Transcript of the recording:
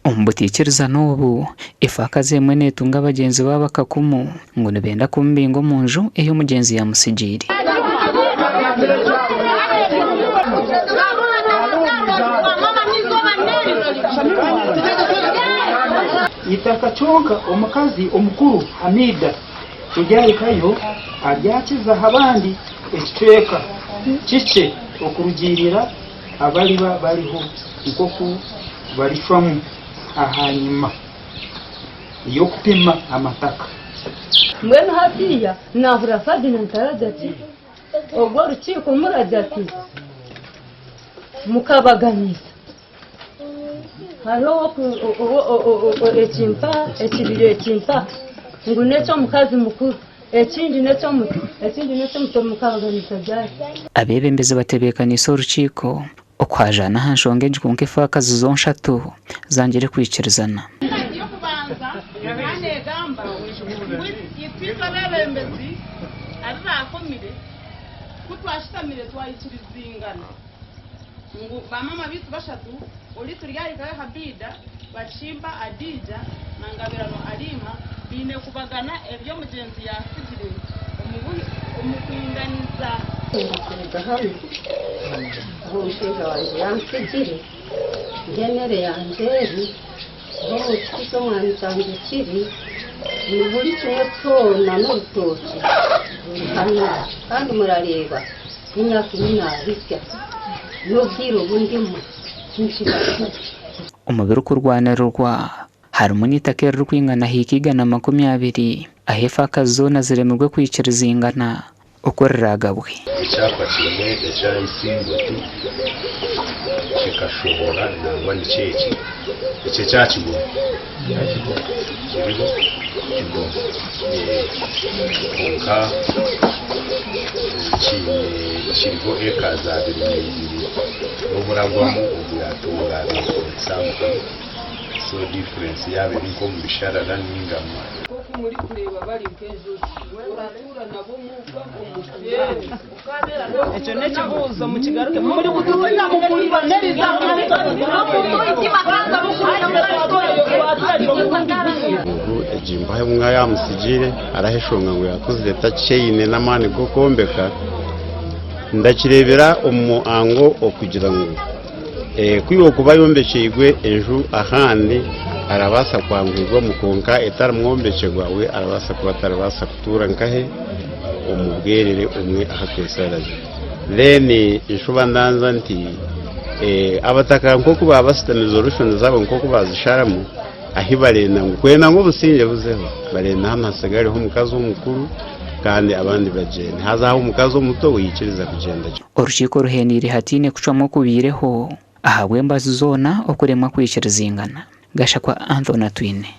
Omu butaikirizana obu, efaakazi emwe neetunga bagyenzi baabo akakumu ngu nibenda kumubinga omu nju ei omugyenzi yaamutsigiire. Eitaka kyonka omukazi omukuru Hamida kuryahikayo aryakiza aha bandi ekicweka kikye okurugiirira abariba bariho nk'oku baricwamu ahanyima y'okupima amataka. Mbwenu hatiiya naahurira Ferdinand aragira ati, Ogwo orukiiko muragira ati, mukabaganisa. Hariho ekimpa, ekibira ekimpa ngu n'eky'omukazi mukuru, ekindi n'eky'omuto, ekindi n'eky'omuto mukabaganisa ryari? Abeebembezi batebeekaniise orukiiko okuhajaana aha nshonga egi kwonka efaakazi zonshatu zangire kwikirizana. Eky'okubanza, Yohaana egamba ngu itwe abeebembezi abu baakomire, ku twashutamire twaikirizingana ngu baamama baitu bashatu, ori Turyahikayo Habiida, Bakimpa Adija na Ngabirano Aliima baine kubagana ebi omugyenzi yaatsigire omu kwinganiza. Kuruga hanu ahu omushaija wangye yantsigire, nk'emere yangye eri, ahu ekiti ky'omwani kyangye kiri, ni buri kimwe kyona n'orutookye ruri hanu kandi murareeba n'emyaka ei naahitsya n'obwire obu ndimu tinkibaasa. Omu birikurwanirirwa harimu n'eitaka eririkwingana hiika 120 ahu efaakazi zoona ziremirwe kwikirizingana oku riraagabwe. Ekyapa kimwe ekya Isingoti kikashohora nangwa nikyo eki, eki ekya Kigoma kiriho kwonka kiine kiriho acres 22 n'oburagwamu ogu yaatunga 2 point something so difference yaaba eri nk'omu bisharara ninga. Nk'oku murikureeba bari nk'enjoki. Oratuura nabo omuka omu Ekyo n'ekibuuzo mukigarukemu. Ngu egi mbaho omwe yamutsigiire hariho eshonga ngu yakuzire takyaine n'amaani g'okwombeka ndakireebera omu muhango okugira ngu ku yokuba ayombekyeirwe enju ahandi arabaasa kwanguhirwamu kwonka etarimwombekyerwa we arabaasa kuba ataribaasa kutuura nkahe omu bwerere omwe aha twesaraze. Then nshuba ndanza nti abataka nk'oku baba basitami resolution zaabo nk'oku bazisharamu ahi barenda ngu kwenda ngu obusingye buzeho barenda hanu hasigareho omukazi omukuru kandi abandi bagyende haza aho omukazi omuto we yaikiriza kugyenda. Orukiiko ruhendeire hataine kucwamu okubaireho ahabw'embazi zoona okuremwa kwikirizingana. Gashakwa Anthony Atwine.